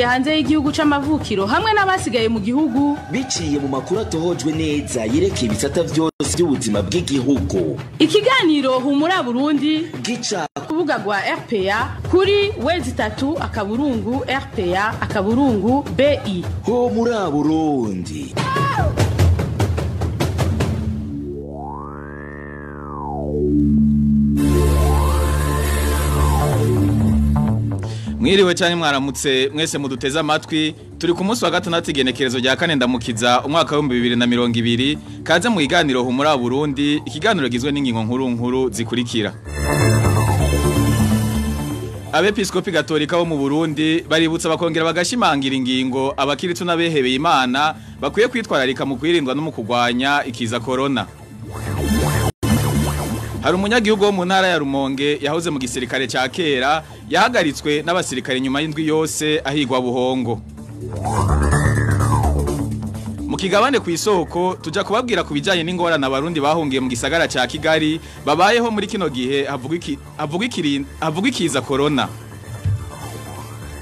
Hanze y'igihugu c'amavukiro hamwe n'abasigaye mu gihugu biciye mu makuru atohojwe neza yerekeye ibisata vyose by'ubuzima bw'igihugu. Ikiganiro Humura Burundi gica kubuga rwa RPA kuri w3.rpa.bi. Humura Burundi. Mwiriwe cyane mwaramutse mwese muduteze amatwi. Turi ku munsi wa gatandatu, igenekerezo rya kane ndamukiza umwaka wa 2020. Kaze mu kiganiro Humura Burundi, ikiganiro gizwe n'ingingo nkuru nkuru zikurikira. Abepiskopi Gatolika bo mu Burundi baributsa bakongera bagashimangira ingingo abakiritu n'abehebeye Imana bakwiye kwitwararika mu kwirindwa no mu kugwanya ikiza corona. Hari umunyagihugu wo mu ntara ya Rumonge yahoze mu gisirikare ca kera yahagaritswe n'abasirikare nyuma y'indwi yose ahigwa buhongo. Mu kigabane ku isoko tuja kubabwira ku bijanye n'ingorane abarundi bahungiye mu gisagara ca Kigali babayeho muri kino gihe havugwa ikiza corona.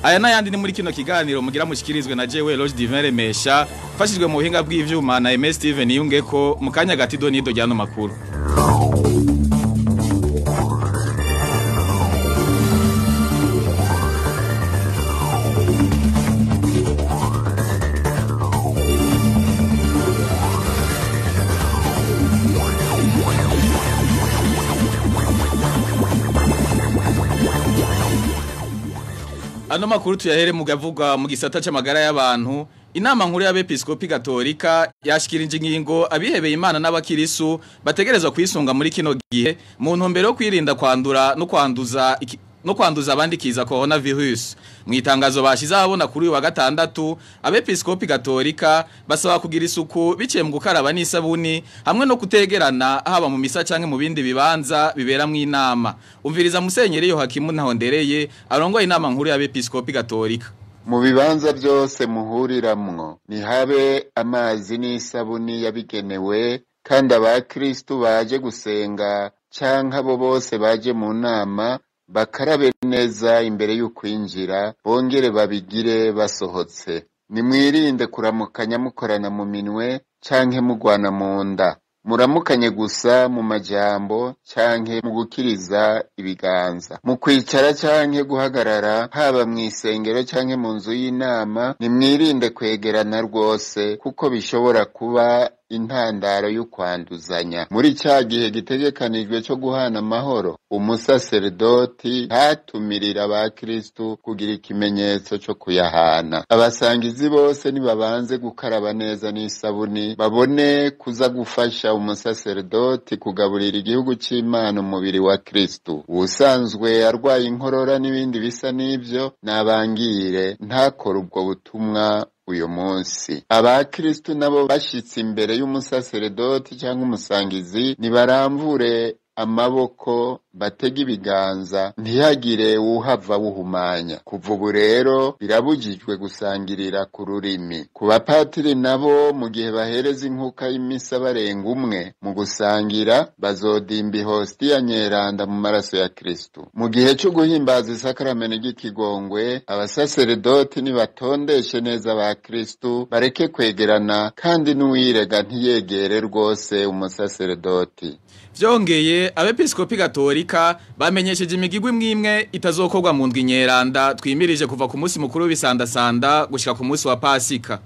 Aya n'ayandi ni muri kino kiganiro mugira mushikirizwe na Jewe Loge Divin Remesha, mfashijwe mu buhinga bw'ivyuma na MS Steven Yungeko. Mu kanya gati donido ryano makuru. Ano makuru tuyahere mugavuga mu gisata c'amagara y'abantu. Inama nkuru y'abepiskopi Gatolika yashikirije ingingo abihebeye Imana n'abakirisu bategerezwa kwisunga muri kino gihe mu ntumbero yo kwirinda kwandura no kwanduza abandi kiza coronavirus. Mu itangazo bashize abona kuri uyu wa gatandatu, abepiskopi Gatolika basaba kugira isuku biciye mu gukaraba n'isabuni hamwe no kutegerana haba mu misa canke mu bindi bibanza biberamwo inama. Umviriza Musenyeri Yohakimu Ntahondereye arongoye inama nkuru y'abepiskopi Gatolika. Mu bibanza byose muhuriramwo nihabe amazi n'isabuni yabigenewe, kandi abakristu baje gusenga canke abo bose baje mu nama bakarabe neza imbere y'ukwinjira, bongere babigire basohotse. Nimwirinde kuramukanya mukorana mu minwe canke mugwana mu nda. Muramukanye gusa mu majambo canke mu gukiriza ibiganza. Mu kwicara canke guhagarara, haba mw'isengero canke mu nzu y'inama, nimwirinde kwegerana rwose, kuko bishobora kuba intandaro y'ukwanduzanya. Muri ca gihe gitegekanijwe co guhana amahoro, umusaseredoti ntatumirira abakristu kugira ikimenyetso co kuyahana. Abasangizi bose nibabanze gukaraba neza n'isabuni, babone kuza gufasha umusaseredoti kugaburira igihugu c'Imana umubiri wa Kristu. Uwusanzwe arwaye inkorora n'ibindi bisa n'ivyo nabangire, ntakore ubwo butumwa uyu munsi. Abakristu nabo bashitse imbere y'umusaseredoti cyangwa umusangizi nibaramvure amaboko, batege ibiganza, ntihagire uwuhava wuhumanya. Kuva ubu rero birabujijwe gusangirira ku rurimi. Ku bapatiri nabo, mu gihe bahereza inkuka y'imisa barenga umwe mu gusangira, bazodimba ihostiya nyeranda mu maraso ya Kristu. Mu gihe cyo guhimbaza isakaramento ry'ikigongwe, abasaseredoti nibatondeshe neza abakristu, bareke kwegerana, kandi n'uwirega ntiyegere rwose umusaseredoti. Vyongeye, abepiskopi Gatolika bamenyesheje imigigwi imwe itazokorwa mu ndwi nyeranda twimirije kuva ku munsi mukuru w'ibisandasanda gushika ku munsi wa Pasika.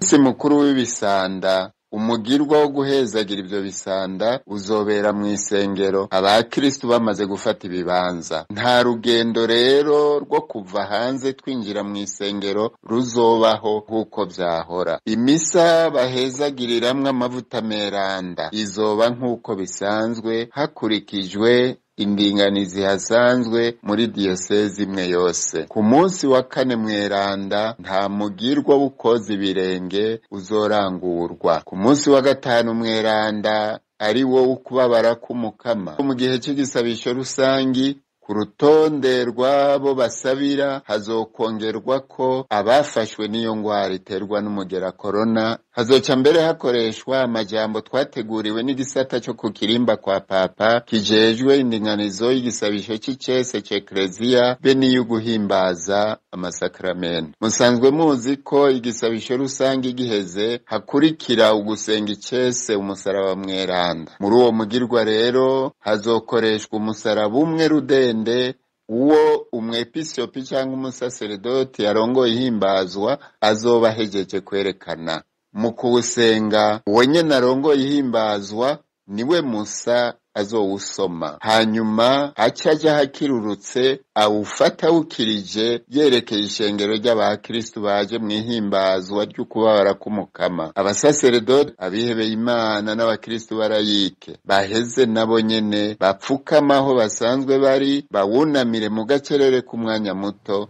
Umunsi mukuru w'ibisanda, umugirwa wo guhezagira ivyo bisanda uzobera mw'isengero abakristu bamaze gufata ibibanza. Nta rugendo rero rwo kuva hanze twinjira mw'isengero ruzobaho nk'uko vyahora. Imisa bahezagiriramwo amavuta meranda izoba nk'uko bisanzwe, hakurikijwe indinganizi hasanzwe muri diyosezi imwe yose. Ku munsi wa kane mweranda nta mugirwa w'ukoza ibirenge uzorangurwa. Ku munsi wa gatanu mweranda ari wo ukubabara k'umukama, mu gihe cy'igisabisho rusangi, ku rutonde rw'abo basabira hazokongerwa ko abafashwe n'iyo ngwara iterwa n'umugera corona. Hazoca mbere hakoreshwa amajambo twateguriwe n'igisata cyo ku kirimba kwa Papa kijejwe indinganizo y'igisabisho c'icese c'Ekleziya be n'iy'uguhimbaza amasakramento. Musanzwe muzi ko igisabisho rusange giheze hakurikira ugusenga icese umusaraba mweranda. Muri uwo mugirwa rero hazokoreshwa umusaraba umwe rudende, uwo umwepiskopi cyangwa umusaseredoti yarongoye ihimbazwa azoba ahejeje kwerekana. Mu kuwusenga uwo nyene arongoye ihimbazwa niwe musa azowusoma, hanyuma aca aja hakirurutse awufata awukirije yerekeye ishengero ry'abakristu baje mw'ihimbazwa ry'ukubabara k'Umukama. Abasaseredoti, abihebeye Imana n'abakristu barayike baheze nabo nyene bapfukama aho basanzwe bari, bawunamire mu gacerere k'umwanya muto.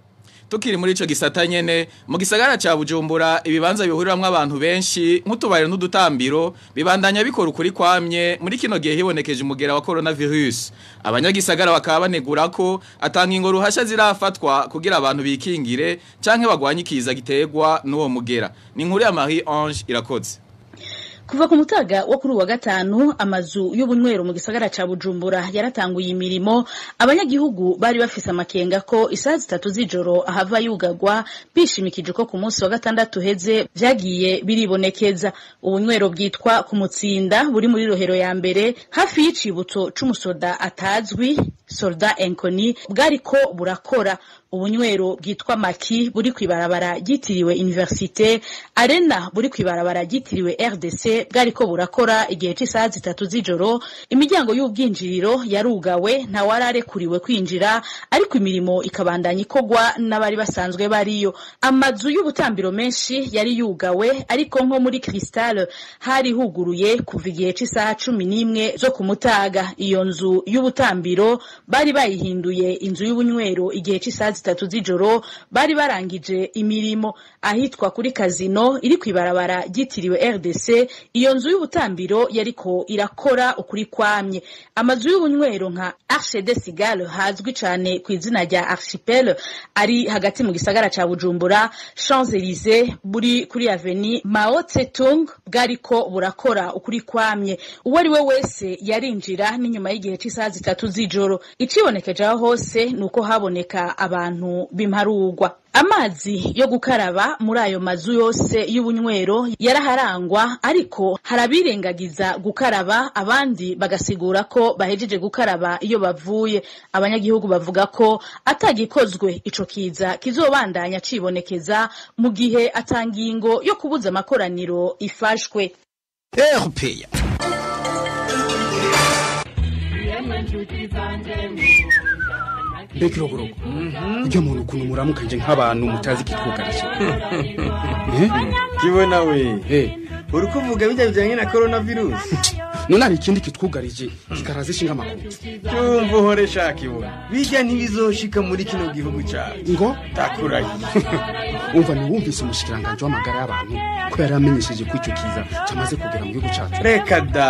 Tukiri muri ico gisata nyene, mu gisagara ca Bujumbura ibibanza bihuriramwo abantu benshi nk'utubare n'udutambiro bibandanya bikora ukuri kwamye muri kino gihe hibonekeje umugera wa coronavirus. Abanyagisagara bakaba banegura ko atanga ingo ruhasha zirafatwa kugira abantu bikingire canke bagwanye ikiza giterwa n'uwo mugera. Ni inkuru ya Marie Ange Irakoze. Kuva ku mutaga wo kuri uwa gatanu, amazu y'ubunywero mu gisagara ca Bujumbura yaratanguye imirimo. Abanyagihugu bari bafise amakenga ko isaha 3 z'ijoro ahava yugagwa, bishimikije ko ku munsi wa gatandatu heze vyagiye biribonekeza. Ubunywero bwitwa ku Mutsinda buri muri Rohero ya mbere hafi y'icibutso c'umusoda atazwi, Soldat Inconnu, bwariko burakora. Ubunywero bwitwa Maki buri kwibarabara ryitiriwe Université Arena buri kwibarabara ryitiriwe RDC bwariko burakora igihe c'isaha 3 z'ijoro. Imiryango y'ubwinjiriro yarugawe, nta wararekuriwe kwinjira, ariko imirimo ikabandanya ikogwa n'abari basanzwe bariyo. Amazu y'ubutambiro menshi yari yugawe, ariko nko muri Cristal hari huguruye kuva igihe c'isaha 11 zo kumutaga. Iyo nzu y'ubutambiro bari bayihinduye inzu y'ubunywero igihe c'isaha 3 z'ijoro bari barangije imirimo. Ahitwa kuri Casino iri kwibarabara ryitiriwe RDC, iyo nzu y'ubutambiro yariko irakora ukuri kwamye. Amazu y'ubunywero nka Arche de Cigale hazwi cane ku izina rya Archipel ari hagati mu gisagara ca Bujumbura, Champs-Élysées buri kuri Avenue Mao Tse-tung bwariko burakora ukuri kwamye. Uwo ari we wese yarinjira n'inyuma y'igihe c'isaha 3 z'ijoro. Icibonekeje aho hose nuko haboneka abantu b'imparugwa. Amazi yo gukaraba muri ayo mazu yose y'ubunywero yaraharangwa, ariko harabirengagiza gukaraba, abandi bagasigura ko bahejeje gukaraba iyo bavuye. Abanyagihugu bavuga ko atagikozwe ico kiza kizobandanya cibonekeza mu gihe atangingo yo kubuza amakoraniro ifashwe. RPA. Bekirogorogo. Ujya muntu ukuntu muramukanje nk'abantu mutazi kitwugarije. Kibona we. Uri kuvuga bijya bijyanye na coronavirus. None hari ikindi kitwugarije kikaraze ishinga amakuru. Cyumva uhore shakibona. Bijya ntibizoshika muri kino gihugu cyacu. Ngo takuraye. Umva ni wumvise umushikiranganje w'amagara y'abantu ko yaramenyesheje ko icyo kiza cyamaze kugera mu gihugu cyacu. Reka da.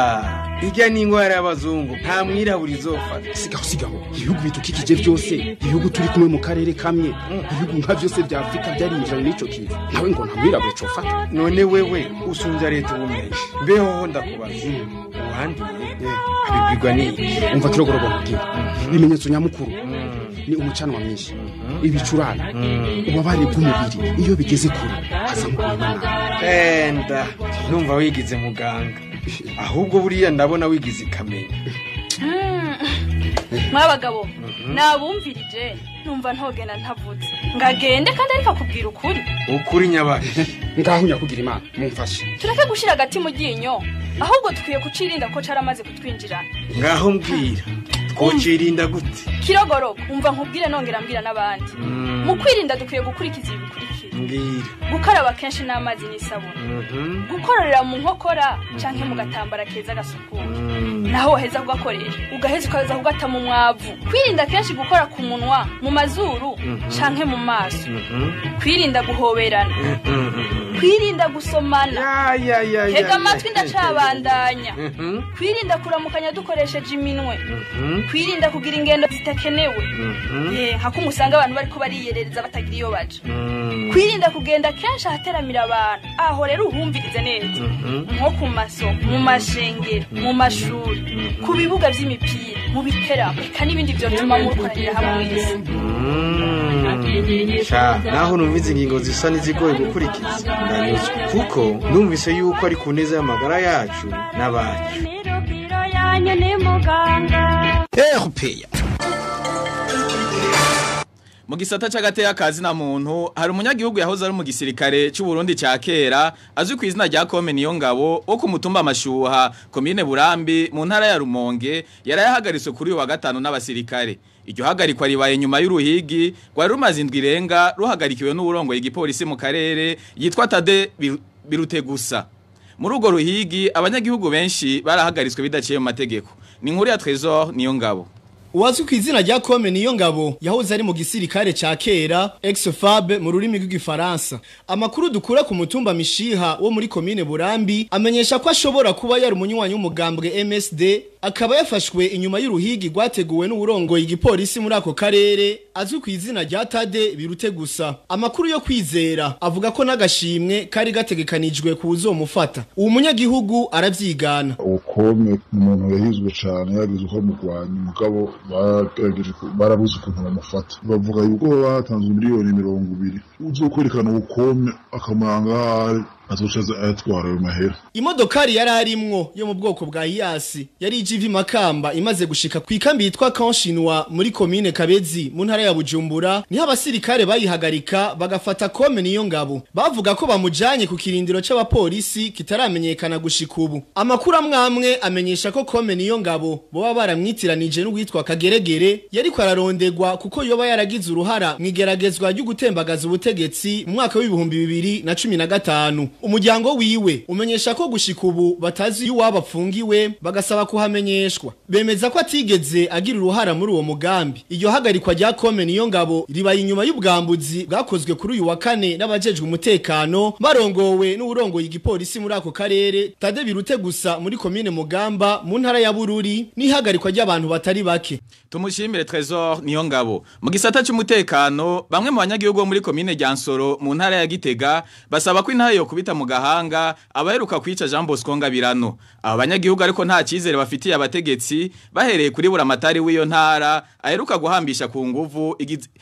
Ijya ni ingwara y'abazungu nta mwirabura izofata. Sigaho sigaho. Ibihugu bitukikije byose, ibihugu turi kumwe mu karere kamwe, ibihugu nka byose bya Afrika byarinjiranye n'ico kiza. Nawe ngo nta mwirabura cofata. None wewe usunza leta ubumenyi. Mbeho ndakubaza. Uwanduye abibwirwa n'iki? Umva kirogorogo nkubwira. Ibimenyetso nyamukuru ni umucanwa mwinshi, ibicurane, ububabare bw'umubiri iyo bigeze kure hazamo kubibona. Enda numva wigize muganga. Ahubwo buriya ndabona wigize ikamenya. Mwabagabo nabumvirije numva ntogena ntavutse ngagende kandi ariko akubwira ukuri. Ukuri nyabaki. Ngaho nyakugira Imana mumfashe. Tureke gushira agati mu ryinyo, ahubwo tukwiye kucirinda ko caramaze kutwinjirana. Ngaho mbwira twocirinda gute? Kirogorogo umva nkubwire nongera mbwira n'abandi. Mu kwirinda dukwiye gukurikiza ibikurikira. Mbwira. Gukaraba kenshi n'amazi n'isabune. Gukororera mu nkokora canke mu gatambara keza gasukuye. Naho waheza kugakoresha ugaheza ukaza kugata mu mwavu. Kwirinda kenshi gukora ku munwa, mu mazuru canke mu maso. Kwirinda guhoberana. Kwirinda gusomana. Tega amatwi ndacabandanya. Kwirinda kuramukanya dukoresheje iminwe. Kwirinda kugira ingendo zitakenewe. Nka usanga abantu bariko bariyerereza batagira iyo baja. Kwirinda kugenda kenshi ahateramira abantu. Aho rero uhumvirize neza. Nko ku masoko, mu mashengero, mu mashuri, ku bibuga vy'imipira, mu biteramo, eka n'ibindi vyotuma mukoranira hamwe mwese. Sha, naho numvise ingingo zisa n'izigoye gukurikiza, ndanyuzwe kuko numvise yuko ari ku neza y'amagara yacu n'abacu. Mu gisata c'agateka kazi na muntu hari umunyagihugu yahoze ari mu gisirikare c'u Burundi ca kera azwi ku izina rya Kome Niyongabo wo ku mutumba Mashuha komine Burambi mu ntara ya Rumonge yarayahagaritse kuri uyu wa gatanu n'abasirikare. Iryo hagarikwa ribaye nyuma y'uruhigi rwari rumaze indwi irenga ruhagarikiwe n'uwurongoye igipolisi mu karere yitwa Tade Birutegusa. Muri urwo ruhigi abanyagihugu benshi barahagaritswe bidaciye mu mategeko. Ni inkuru ya Trésor Niyongabo. Uwazwi ku izina rya Kome Niyongabo yahoze ari mu gisirikare ca kera ex-FAB mu rurimi rw'igifaransa. Amakuru dukura ku mutumba Mishiha wo muri komine Burambi amenyesha ko ashobora kuba yari umunywanyi w'umugambwe MSD, akaba yafashwe inyuma y'uruhigi rwateguwe n'uwurongoye igipolisi muri ako karere azwi ku izina rya Tade Birutegusa. Amakuru yo kwizera avuga ko n'agashimwe kari gategekanijwe kuwuzomufata. Uwo munyagihugu aravyigana. Ukome umuntu yahizwe cane yagize uko mugwanya umugabo barabuze ukuntu bamufata. Bavuga yuko batanze miliyoni 20 uzokwerekana ubukome akamuranga azoca ayatwara ayo mahera. Imodokari yari arimwo yo mu bwoko bwa Hiace yari ijivi Makamba imaze gushika ku ikambi yitwa Kanshinwa muri komine Kabezi mu ntara ya Bujumbura, niho abasirikare bayihagarika bagafata Kome Niyongabo. Bavuga ko bamujanye ku kirindiro c'abapolisi kitaramenyekana gushika ubu. Amakuru amwamwe amenyesha ko Kome Niyongabo boba baramwitiranije n'uwitwa Kageregere yariko ararondegwa kuko yoba yaragize uruhara mwigeragezwa ryo gutembagaza ubutegetsi mu mwaka w'ibihumbi 2015. Umuryango wiwe umenyesha ko gushika ubu batazi yuwaba apfungiwe, bagasaba kuhamenyeshwa. Bemeza ko atigeze agira uruhara muri uwo mugambi. Iryo hagarikwa rya Kome Niyongabo ribaye inyuma y'ubwambuzi bwakozwe kuri uyu wa kane n'abajejwe umutekano barongowe n'uwurongoye igipolisi muri ako karere Tade Birutegusa muri komine Mugamba mu ntara ya Bururi, n'ihagarikwa ry'abantu batari bake. Tumushimire Trésor Niyongabo. Mu gisata c'umutekano bamwe mu banyagihugu muri komine Ryansoro mu ntara ya Gitega basaba ko intara yo kubita mu gahanga abaheruka kwica Jean Bosco Ngabirano. Aba banyagihugu ariko nta cizere bafitiye abategetsi bahereye kuri buramatari w'iyo ntara aheruka guhambisha ku nguvu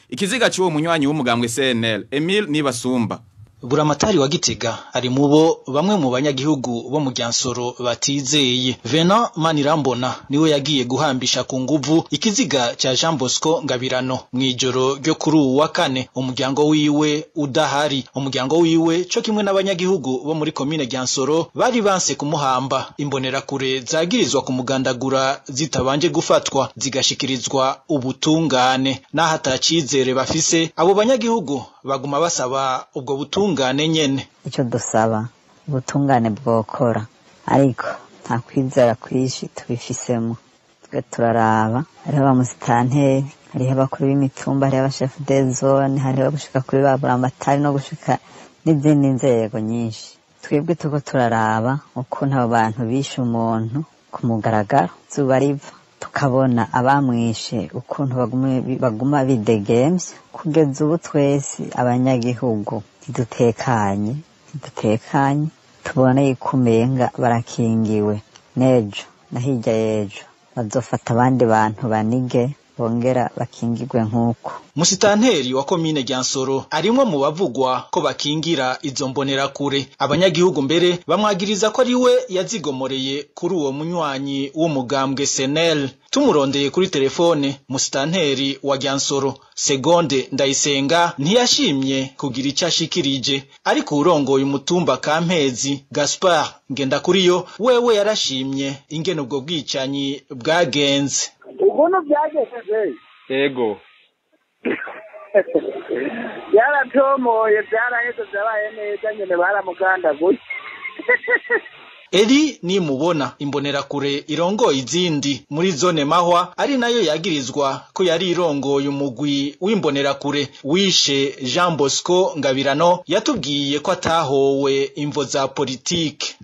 ikiziga c'uwo munywanyi w'umugambwe CNL Emile Nibasumba. Buramatari wa Gitega ari mubo bamwe mu banyagihugu bo mu Ryansoro batizeye. Venant Manirambona niwe yagiye guhambisha ku nguvu ikiziga cha Jean Bosco Ngabirano mwijoro ryo kuri uwa kane, umuryango wiwe udahari. Umuryango wiwe co kimwe n'abanyagihugu bo muri komine Ryansoro bari banse kumuhamba. Imbonerakure zagirizwa kumugandagura zitabanje gufatwa zigashikirizwa ubutungane. Naho atacizere bafise abo banyagihugu baguma basaba ubwo butungane nyene. Icyo dusaba ubutungane bwokora, ariko nta kwizera kwishi tubifisemo. Twe turaraba hariho abamusitanteri, hariho abakuru b'imitumba, hariho abashefu de zone, hariho gushika kuri ba buramatari no gushika n'izindi nzego nyinshi. Twebwe tuko turaraba ukuntu abo bantu bishe umuntu ku mugaragaro zuba riva, tukabona abamwishe ukuntu baguma bidegemvya. Kugeza ubu twese abanyagihugu ntidutekanye, tubona yuko barakingiwe. Nejo na hirya y'ejo bazofata abandi bantu banige bongera bakingirwe nk'uko. Musitanteri wa komine Ryansoro arimwe mu bavugwa ko bakingira izo mbonerakure. Abanyagihugu mbere bamwagiriza ko ariwe yazigomoreye kuri uwo munywanyi w'umugambwe SNL. Tumurondeye kuri telefone musitanteri wa Ryansoro Segonde Ndayisenga ntiyashimye kugira icyo ashikirije, ariko urongoye umutumba Kampezi Gaspard Ngendakuriyo wewe yarashimye ingene ubwo bwicanyi bwagenze. Ukuntu byagenze? Yego. Byaratomoye, byaraheze, byabaye neza nyene baramugandaguye. Eri nimubona imbonerakure irongoye izindi muri zone Mahwa ari nayo yagirizwa ko yari irongoye umugwi w'imbonerakure wishe Jean Bosco Ngabirano yatubwiye ko atahowe imvo za politike.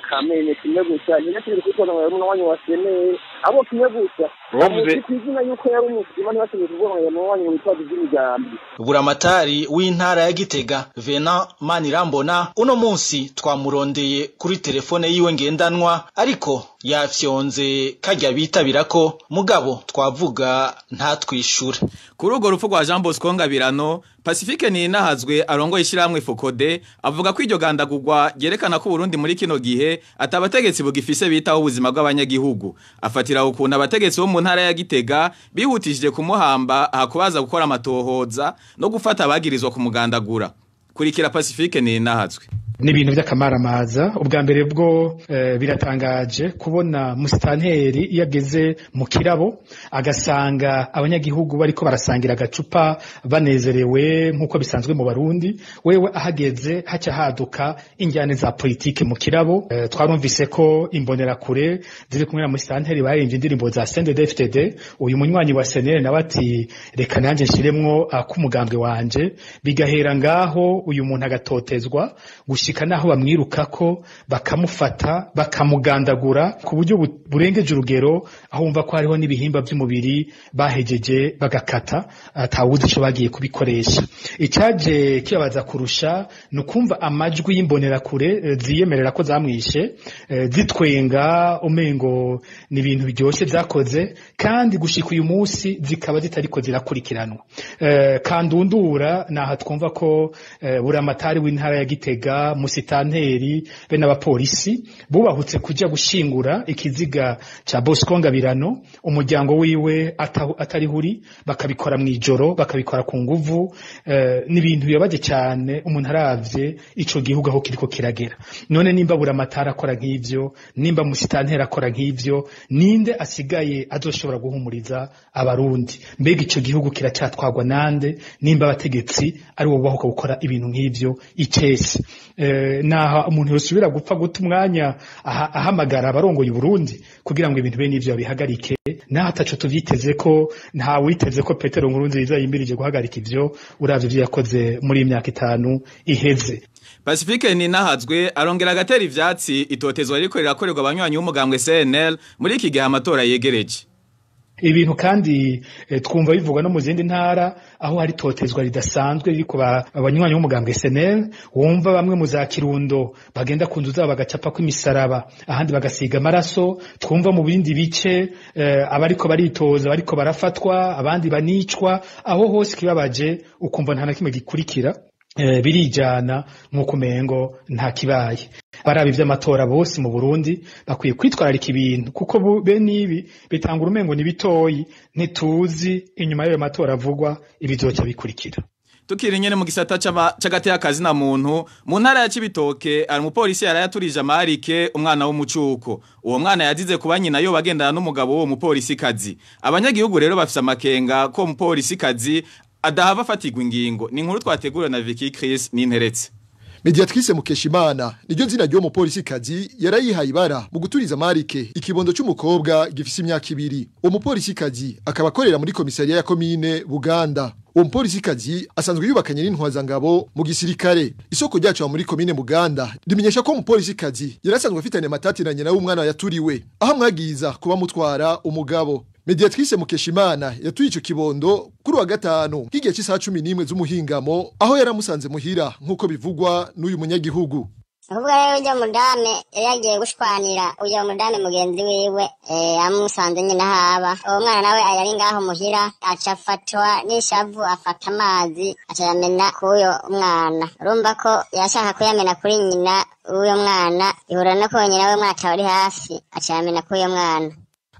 Kamene kimwe gusa nyine turi kwitwa ngo yari wa senere abo kimwe gusa bavuze kwizina yuko yari umuzima ntibasubire kuvuga ngo yari umwanya witwa iby'imigambi. Buramatari w'intara ya Gitega Venant Manirambona uno munsi twamurondeye kuri telefone yiwe ngendanwa ariko yafyonze kajya bitabira ko mugabo twavuga ntatwishure. Kuri urwo rupfu rwa Jean Bosco Ngabirano, Pacifique Ninahazwe arongoye ishyirahamwe Fokode avuga ko iryo gandagurwa ryerekana ko Burundi muri kino gihe atabategetsi bugifise bitaho ubuzima bw'abanyagihugu. Afatira ukuntu abategetsi bo mu ntara ya Gitega bihutishije kumuhamba hakubaza gukora amatohoza no gufata abagirizwa kumugandagura. Kurikira Pacifique Ninahazwe. Ni ibintu by'akamaramaza. Ubwa mbere bwo biratangaje kubona musitanteri iyo ageze mu kirabo agasanga abanyagihugu bariko barasangira agacupa banezerewe nk'uko bisanzwe mu Barundi, wewe ahageze haca haduka injyane za politike mu kirabo. Twarumvise ko imbonerakure ziri kumwe na musitanteri baririmbye indirimbo za CNDD-FDD, uyu munywanyi wa SNL nawe ati reka nanjye nshiremwo ak'umugambwe wanje, bigahera ngaho uyu muntu agatotezwa gushika naho bamwirukako bakamufata bakamugandagura ku buryo burengeje urugero, aho wumva ko hariho n'ibihimba by'umubiri bahejeje bagakata atawuzi ico bagiye kubikoresha. Icaje kibabaza kurusha ni ukumva amajwi y'imbonerakure ziyemerera ko zamwishe, zitwenga umengo ni ibintu biryoshe vyakoze, kandi gushika uyu munsi zikaba zitariko zirakurikiranwa. Kandundura naha twumva ko buramatari w'intara ya Gitega, musitanteri be n'abapolisi bubahutse kuja gushingura ikiziga ca Bosco Ngabirano, umuryango wiwe atarihuri, bakabikora mwijoro, bakabikora ku nguvu. N'ibintu bibabaje cyane umuntu aravye ico gihugu aho kiriko kiragera. None nimba buramatari akora nk'ivyo, nimba musitanteri akora nk'ivyo, ninde asigaye azoshobora guhumuriza abarundi? Mbega ico gihugu kiracyatwagwa nande nimba abategetsi ari bo bahuka gukora ibintu nk'ivyo icese? Naha umuntu yosubira gupfa guta umwanya ahamagara abarongoye Burundi kugira ngo ibintu bene ivyo bihagarike. Naho ataco tuvyiteze ko nta witeze ko Petero Nkurunziza yimirije guhagarika ivyo, uravye ivyo yakoze muri imyaka 5 iheze. Pacifique Ninahazwe arongera agatera ivyatsi itotezwa riko rirakorerwa abanywanyi b'umugambwe CNL muri iki gihe amatora yegereje. Ibintu kandi twumva bivugwa no mu zindi ntara aho hari totezwa ridasanzwe riri ku abanywanyi b'umugambwe SNL, wumva bamwe mu za Kirundo bagenda ku nzu zabo bagacapa ko imisaraba, ahandi bagasiga amaraso. Twumva mu bindi bice abariko baritoza bariko barafatwa, abandi banicwa. Aho hose kibabaje ukumva nta na kimwe gikurikira, birijana nk'uko umengo nta kibaye. Abarabi vy'amatora bose mu Burundi bakwiye kwitwararika ibintu, kuko bene ibi bitanga umengo ni bitoyi, ntituzi inyuma y'ayo matora avugwa ibizoca bikurikira. Tukiri nyene mu gisata c'agateka kazi na muntu mu ntara ya Cibitoke, ari umupolisi yarayaturije amarike umwana w'umucuko. Uwo mwana yazize kuba nyina yo bagendana n'umugabo w'uwo mupolisi kazi. Abanyagihugu rero bafise amakenga ko umupolisi kazi adahava afatirwa ingingo. Ni inkuru twateguriwe na Vicky Chris Ninteretse. Mediatrice Mukeshimana niryo zina ryo mupolisi kazi yarayihaye ibara mu guturiza marike ikibondo c'umukobwa gifise imyaka 2. Uwo mupolisi kazi akaba akorera muri komisariya ya komine Buganda. Uwo mupolisi kazi asanzwe yubakanye n'intwazangabo mu gisirikare. Isoko ryacu muri komine Buganda rimenyesha ko umupolisi kazi yarasanzwe afitanye amatati na nyina w'umwana yaturiwe, aho amwagiza kuba mutwara umugabo. Mediatrice Mukeshimana yatuye ico kibondo kuri wa gatanu kigiye cy'isaha 11 z'umuhingamo, aho yaramusanze muhira nkuko bivugwa n'uyu munyagihugu. Kuvuga rero ujya mudame yagiye gushwanira uyo mudame mugenzi wiwe, amusanze nyina haba uwo mwana nawe yari ngaho muhira, aca afatwa n'ishavu afata amazi aca yamena kuyo mwana. Urumva ko yashaka kuyamena kuri nyina w'uyo mwana, ihura no ko nyina w'uwo mwana atari hafi, aca yamena kuyo mwana.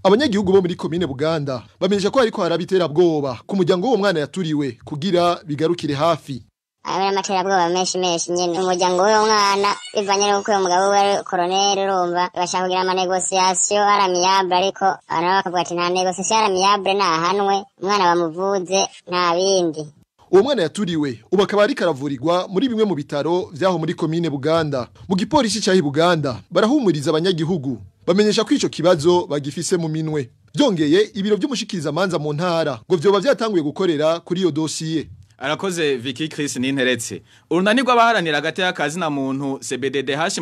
Abanyagihugu bo muri komine Buganda bamenyesha ko ariko harabitera bwoba ku muryango w'uwo mwana yaturiwe kugira bigarukire hafi. Abana amaterabwoba menshi menshi nyene umuryango w'uwo mwana bivanye n'uko uyo mugabo we ari koroneri, urumva bashaka kugira ama negociation aramiable, ariko abantu bakavuga ati nta negociation aramiable, ntahanwe umwana bamuvuze nta bindi. Uwo mwana yaturiwe ubu akaba ariko aravurirwa muri bimwe mu bitaro vyaho muri komine Buganda. Mu gipolisi cahi Buganda barahumuriza abanyagihugu bamenyesha ko ico kibazo bagifise mu minwe. Byongeye ibiro by'umushikiriza manza mu ntara ngo vyoba vyatanguye gukorera kuri iyo dosiye. Arakoze Vicky Chris Ninteretse. Urunani rw'abaharanira hagati y'akazi na muntu CBDDH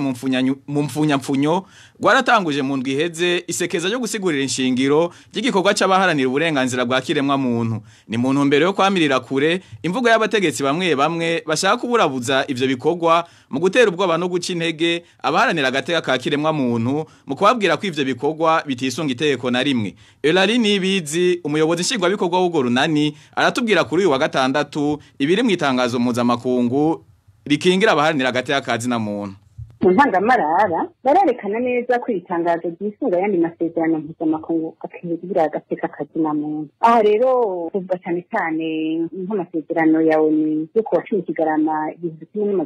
mu mfunyamfunyo rwaratanguje mu ndwi iheze isekeza ryo gusigurira inshingiro ry'igikorwa c'abaharanira uburenganzira bwa kiremwa muntu. Ni mu ntumbero yo kwamirira kure imvugo y'abategetsi bamwe bamwe bashaka kuburabuza ivyo bikorwa mu gutera ubwoba no guca intege abaharanira agateka ka kiremwa muntu mu kubabwira ko ivyo bikorwa bitisunga itegeko na rimwe. Elari Nibizi umuyobozi nshingwabikorwa w'urwo runani aratubwira kuri uyu wa gatandatu ibiri mu itangazo mpuzamakungu rikingira abaharanira hagati y'akazi na muntu. Mu ntangamarara barerekana neza ko iri tangazo ryisunga ayandi masezerano mpuzamakungu akingira agateka kazina muntu. Aha rero tuvuga cyane cyane nk'amasezerano ya ONU yo kuwa 10 Kigarama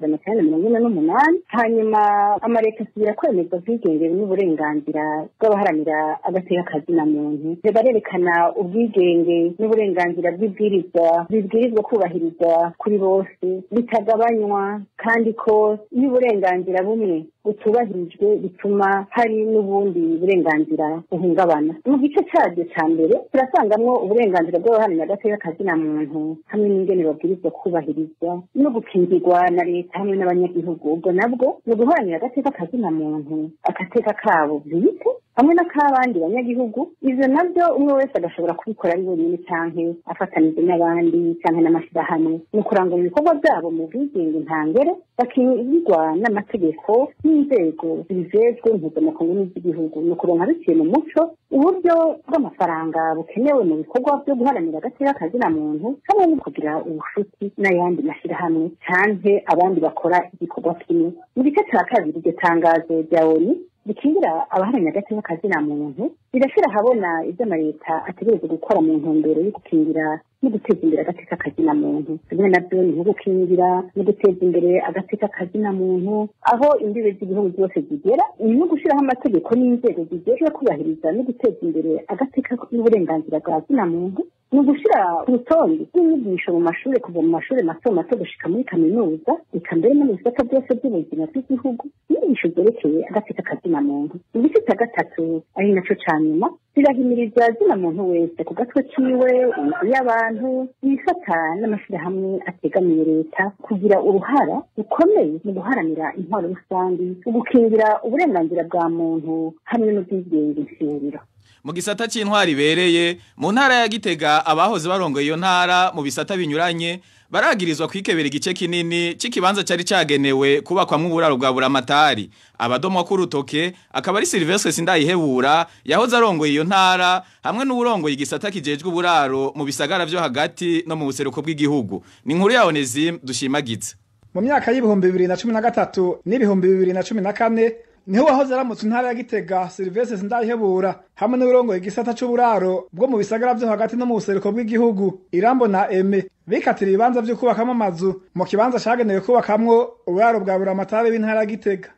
1948, hanyuma amareta asubira kwemeza ubwigenge n'uburenganzira bw'abaharanira agateka kazina muntu. Barerekana ubwigenge n'uburenganzira bw'ibwirizwa bibwirizwa kubahirizwa kuri bose bitagabanywa, kandi ko n'uburenganzira bumwe butubahirijwe bituma hari n'ubundi burenganzira buhungabana. Mu gice cyaryo cya mbere turasangamwo uburenganzira bw'abaharanira agateka kazina muntu hamwe n'ingene babwirizwa kubahirizwa no gukingirwa na leta hamwe n'abanyagihugu. Ubwo nabwo ni uguharanira agateka kazina muntu, agateka kabo bwite hamwe n'ak'abandi banyagihugu. Ivyo navyo umwe wese agashobora kubikora ari wenyine canke afatanije n'abandi canke n'amashirahamwe, mu kurangura ibikorwa vyabo mu bwigenge ntangere, bakingirwa n'amategeko n'inzego zibijejwe mpuzamakungu n'iz'igihugu. Ni ukuronka biciye mu muco uburyo bw'amafaranga bukenewe mu bikorwa vyo guharanira agateka kazina muntu hamwe no kugira ubushuti n'ayandi mashirahamwe canke abandi bakora igikorwa kimwe. Mu gice ca kabiri iryo tangazo rya ONU rikingira abaharanira agateka kazina muntu rirashira ahabona ivyo amaleta ategerezwa gukora mu ntumbero yo gukingira no guteza imbere agateka kazina muntu. Bimwe navyo ni nko gukingira no guteza imbere agateka kazina muntu aho imbibe z'igihugu zose zigera, ni no gushiraho amategeko n'inzego zijejwe kubahiriza no guteza imbere agateka n'uburenganzira bwa zina muntu, ni ugushira ku rutonde rw'inyigisho mu mashuri kuva mu mashuri mato mato gushika muri kaminuza, eka mbere no mu bisata byose by'ubuzima bw'igihugu, inyigisho zerekeye agateka kazina muntu. Igice cya gatatu ari naco ca nyuma rirahimiriza zina muntu wese ku gatwe kiwe, inzu y'abantu, ibisata n'amashirahamwe ategamiye leta kugira uruhara rukomeye mu guharanira intwaro rusange, ugukingira uburenganzira bwa muntu hamwe n'ubwigenge nshingiro. Mu gisata c'intwari ibereye mu ntara ya Gitega, abahoze barongoye iyo ntara mu bisata binyuranye baragirizwa kwikebera igice kinini c'ikibanza cari cagenewe kubakwamwo uburaro bwa Buramatari. Abadomwa k'urutoke akaba ari Silvestre Sindayihebura yahoze arongoye iyo ntara hamwe n'uwurongoye igisata kijejwe uburaro mu bisagara vyo hagati no mu buseruko bw'igihugu. Ni inkuru ya Onesime dushimagize. Mu myaka y'ibihumbi 2013 n'ibihumbi 2014 niho wahoze aramutse intara ya Gitega Silvestre Sindayihebura hamwe n'urongoye igisata c'uburaro bwo mu bisagara vyo hagati no mu buseruko bw'igihugu Irambo na Aime bikatira ibibanza vyo kubakamwo amazu mu kibanza cagenewe kubakamwo uburaro bwa Buramatari w'intara ya Gitega.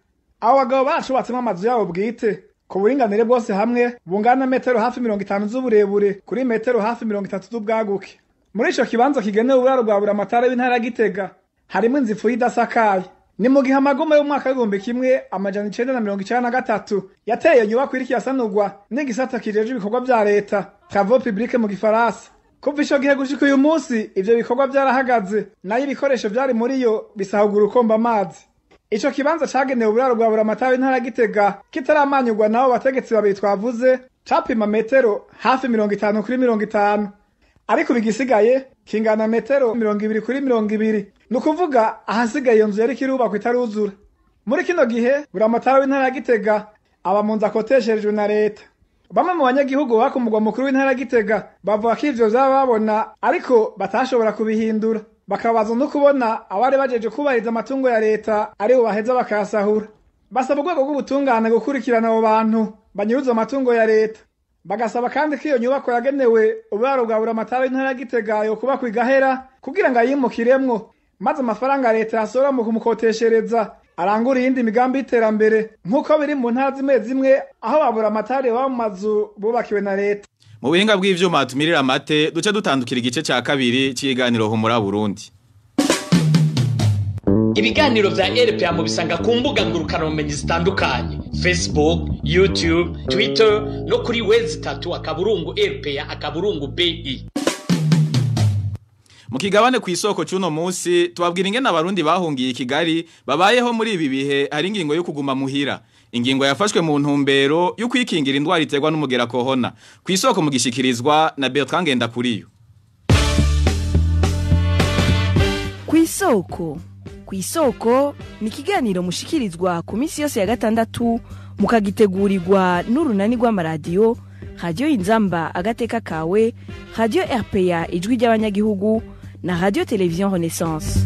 Abo bagabo bacubatsemwo amazu yabo bwite ku buringanire bwose hamwe bungana metero hafi 50 z'uburebure kuri metero hafi 30 z'ubwaguke. Muri ico kibanza kigenewe uburaro bwa Buramatari w'intara ya Gitega harimwo inzu ifuye idasakaye. Ni mu gihe amagoma y'umwaka w'1993 yateye nyubako iriko irasanurwa n'igisata kijejwe ibikorwa vya leta travaux publics mu gifaransa. Kuva ico gihe gushika uyu munsi ivyo bikorwa vyarahagaze, nayo ibikoresho vyari muri yo bisahugura ukomba amazi. Ico kibanza cagenewe uburaro bwa Buramatari w'intara ya Gitega kitaramanyurwa nabo bategetsi babiri twavuze capima metero hafi 50 kuri 50, ariko bigisigaye kingana metero 20 kuri 20. Nukuvuga ahasigaye iyo nzu yari kirubakwa itaruzura. Muri kino gihe Buramatari w'intara ya Gitega aba mu nzu akotesherejwe na leta. Bamwe mu banyagihugu bakumugwa mukuru w'intara ya Gitega bavuga ko ivyo vyaba babona ariko batashobora kubihindura, bakabaza no kubona abari bajeje kubahiriza amatungo ya leta aribo baheza bakayasahura. Basaba urwego rw'ubutungane gukurikirana abo bantu banyuruza amatungo ya leta. Bagasaba kandi ko iyo nyubako yagenewe uburaro bwa Buramatari w'intara ya Gitega yo kubakwa igahera kugira ngo ayimukiremwo, maze amafaranga leta yasohora mu kumukoteshereza arangura iyindi migambi y'iterambere nk'uko biri mu ntara zimwe zimwe aho ba Buramatari baba mu mazu bubakiwe na leta. Mu buhinga bw'ivyuma tumirira amate duce dutandukira igice ca kabiri c'ikiganiro Humura Burundi. Ibiganiro vya RPA mubisanga ku mbuga ngurukanabumenyi zitandukanye: Facebook, YouTube, Twitter no kuri www.rpa.bi. Mu kigabane ku isoko c'uno munsi tubabwira ingene abarundi bahungiye i Kigali babayeho muri ibi bihe hari ingingo yo kuguma muhira. Ingingo yafashwe mu ntumbero yo kwikingira indwara iterwa n'umugera corona. Ku isoko mugishikirizwa na Bertrand Ngendakuriyo. Ku isoko ni ikiganiro mushikirizwa ku minsi yose ya gatandatu, mukagitegurirwa n'urunani rw'amaradiyo Radio Inzamba Agateka Kawe, Radio RPA Ijwi ry'Abanyagihugu na Radio Television Renaissance.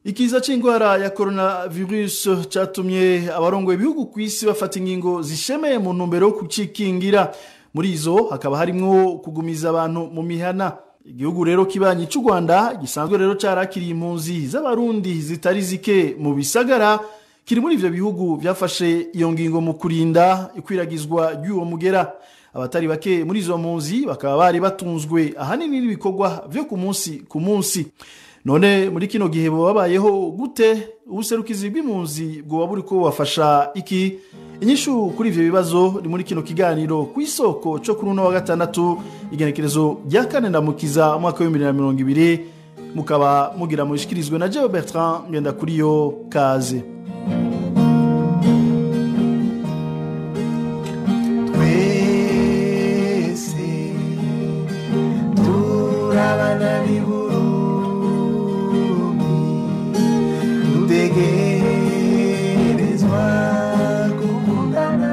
Ikiza c'ingwara ya coronavirus catumye abarongoye ibihugu kw'isi bafata ingingo zishemeye mu ntumbero yo kucikingira. Muri izo hakaba harimwo kugumiza abantu mu mihana. Igihugu rero kibanyi c'u Rwanda gisanzwe rero carakiriye impunzi z'abarundi zitari zike mu bisagara, kiri muri ivyo bihugu byafashe iyo ngingo mu kurinda ikwiragizwa ry'uwo mugera. Abatari bake muri izo mpunzi bakaba bari batunzwe ahanini n'ibikorwa vyo ku munsi ku munsi. None muri kino gihe bo babayeho gute? Ubuserukizi bw'impunzi bwoba buriko bubafasha iki? Inyishu kuri ivyo bibazo ni muri kino kiganiro ku isoko co kuri uno wa gatandatu, igenekerezo rya 4 Ndamukiza umwaka wa 2020, mukaba mugira mushikirizwe na Jean Bertrand Ngendakuriyo. Kaze. Twese turabana b'i Burundi, dutegerezwa gukundana.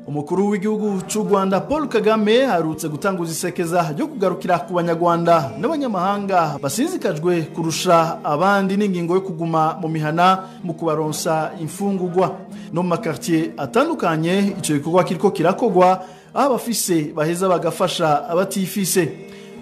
Umukuru w'igihugu c'u Rwanda Paul Kagame aherutse gutanguza isekeza ryo kugarukira ku banyarwanda n'abanyamahanga basinzikajwe kurusha abandi n'ingingo yo kuguma mu mihana mu kubaronsa imfungurwa. No mu makartier atandukanye ico gikorwa kiriko kirakogwa, aho abafise baheza bagafasha abatifise.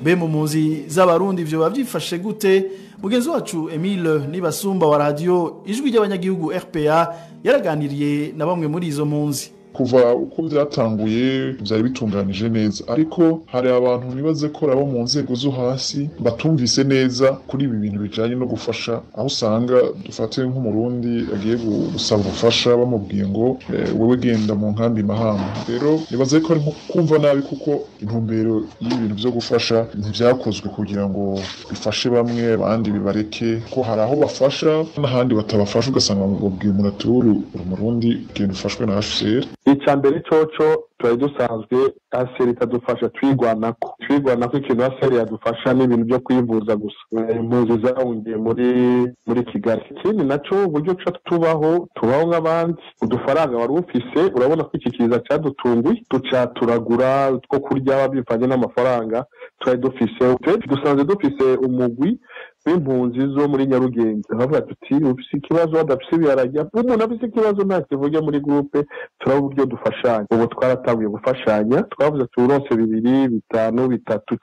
Be mu mpunzi z'abarundi ivyo bavyifashe gute? Mugenzi wacu Emile Nibasumba wa Radio Ijwi ry'Abanyagihugu RPA yaraganiriye na bamwe muri izo mpunzi. Kuva uko byatanguye byari bitunganije neza, ariko hari abantu nibaze ko abo mu nzego zo hasi batumvise neza kuri ibi bintu bijanye no gufasha, aho usanga dufate nk'umurundi agiye gusaba ubufasha bamubwiye ngo wewe genda mu nkambi Mahama. Rero nibaze ko ari nko kumva nabi, kuko intumbero y'ibintu byo gufasha ntivyakozwe kugira ngo bifashe bamwe abandi bibareke, ko hari aho bafasha n'ahandi batabafasha, ugasanga bamubwiye umuntu ati uri umurundi genda ufashwe na HCR. Icya mbere coco twari dusanzwe HCR itadufasha, twigwanako ikintu HCR yadufasha n'ibintu byo kwivuza gusa. Impunzi zahungiye muri Kigali. Ikindi naco uburyo ca tubaho nk'abandi, udufaranga wari ufise urabona ko iki kiza cadutunguye, duca turagura two kurya bivanye n'amafaranga twari dufise. Dusanzwe dufise umugwi w'impunzi zo muri Nyarugenge, bavuga tuti ufise ikibazo adafise ibiharage, umuntu afise ikibazo nta kivuge muri groupe, turaba uburyo dufashanya. Ubu twaratanguye gufashanya, twavuze turonse 2, 5, 3,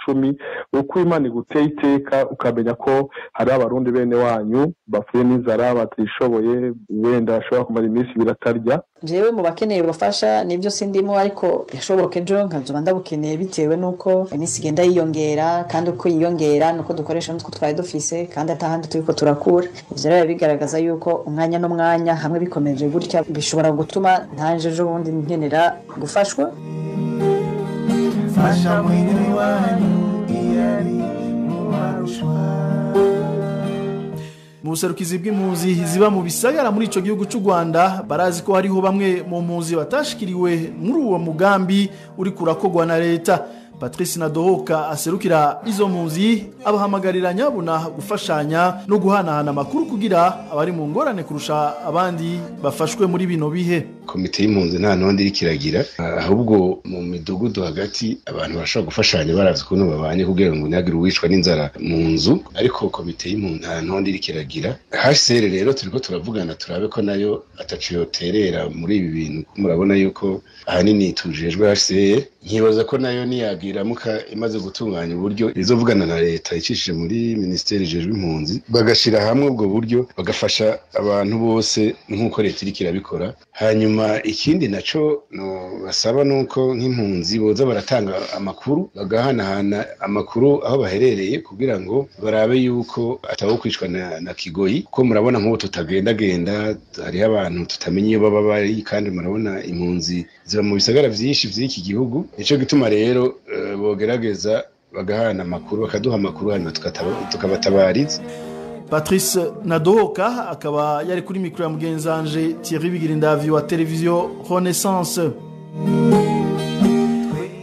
10, uko Imana iguteye iteka ukamenya ko hari abarundi bene wanyu bapfuye n'inzara batishoboye, wenda bashobora kumara iminsi ibiri atarya. Jewe mu bakeneye ubufasha nibyo sindimo, ariko yashoboka ejo nkazoba ndabukeneye bitewe nuko iminsi igenda yiyongera, kandi uko yiyongera nuko dukoresha nutwo twari dufise, kandi atahandi turiko turakura. Ivyo rero bigaragaza yuko umwanya n'umwanya hamwe bikomeje gutya bishobora gutuma ntanje ejo bundi nkenera gufashwa. Fasha mwene wanyu iyari mu barushwa. Mu buserukizi bw'impunzi ziba mu bisagara muri ico gihugu c'u Rwanda barazi ko hariho bamwe mu mpunzi batashikiriwe muri uwo mugambi uri kurakogwa na leta. Patrice Nadohoka aserukira izo mpunzi abahamagarira nyabuna gufashanya no guhanahana amakuru kugira abari mu ngorane kurusha abandi bafashwe muri bino bihe. Komite y'impunzi nta nondi irikiragira, ahubwo mu midugudu hagati abantu bashobora gufashanya baravye ukuntu babanye kugira ngo ntihagire uwicwa n'inzara mu nzu, ariko komite y'impunzi nta nondi irikiragira. HCR rero turiko turavugana turabe ko nayo ataco yoterera muri ibi bintu. Murabona yuko ahanini tujejwe HCR, nkibaza ko nayo niyagiramuka imaze gutunganya uburyo izovugana na leta icishije muri ministeri ijejwe impunzi, bagashira hamwe ubwo buryo bagafasha abantu bose nk'uko leta iriko irabikora. Hanyuma ikindi naco no basaba nuko nk'impunzi boza baratanga amakuru, bagahanahana amakuru aho baherereye kugira ngo barabe yuko atawo kwicwa na kigoyi, kuko murabona nk'ubu tutagendagenda, hariho abantu tutamenye iyo baba bari, kandi murabona impunzi ziba mu bisagara vyinshi vy'iki gihugu. Nico gituma rero bogerageza bagahana amakuru, bakaduha amakuru, hanyuma tukabatabariza. Patrice Nadoka akaba yari kuri mikro ya mugenzanje Thierry Bigirindavi wa Television Renaissance.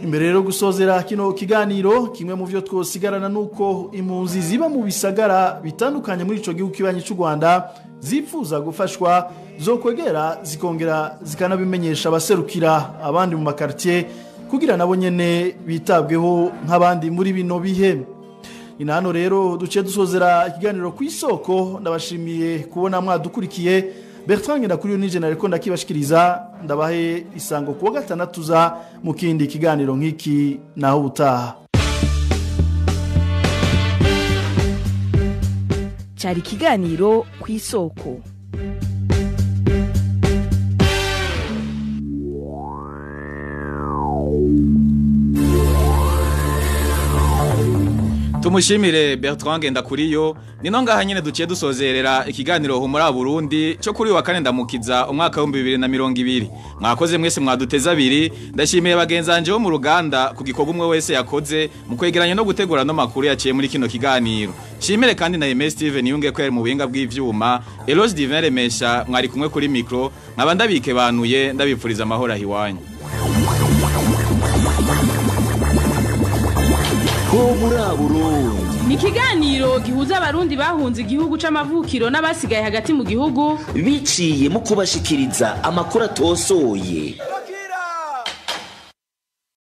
Imbere rero gusozera kino kiganiro, kimwe mu vyo twosigarana nuko impunzi ziba mu bisagara bitandukanye muri ico gihugu kibanyi cy'u Rwanda zipfuza gufashwa zokwegera zikongera zikanabimenyesha abaserukira abandi mu makartier kugira nabo nyene bitabweho nk'abandi muri bino bihe. Ina hano rero duce dusozera ikiganiro ku isoko. Ndabashimiye kubona mwadukurikiye. Bertrand Ngendakuriyo nije nareko ndakibashikiriza, ndabahe isango kuwa gatandatu za mu kindi kiganiro nk'iki naho ubutaha. Cari ikiganiro ku isoko. Tumushimire Bertrand Ngendakuriyo. Nino ngaha nyene duciye dusozerera ikiganiro Humura Burundi cyo kuri wa kane ndamukiza umwaka wa 2020. Mwakoze mwese mwaduteza abiri. Ndashimiye bagenzanje bo mu ruganda ku gikorwa umwe wese yakoze mu kwegeranya no gutegura no makuru yaciye muri kino kiganiro. Shimire kandi na Aimé Steven yunge ko yari mu buhinga bw'ivyuma, Eloge Divin Remesha mwari kumwe kuri micro, nkaba ndabike banuye ndabipfuriza amahoro ahiwanyu. Humura Burundi ni ikiganiro gihuza abarundi bahunze igihugu c'amavukiro n'abasigaye hagati mu gihugu biciye mu kubashikiriza amakuru atosoye.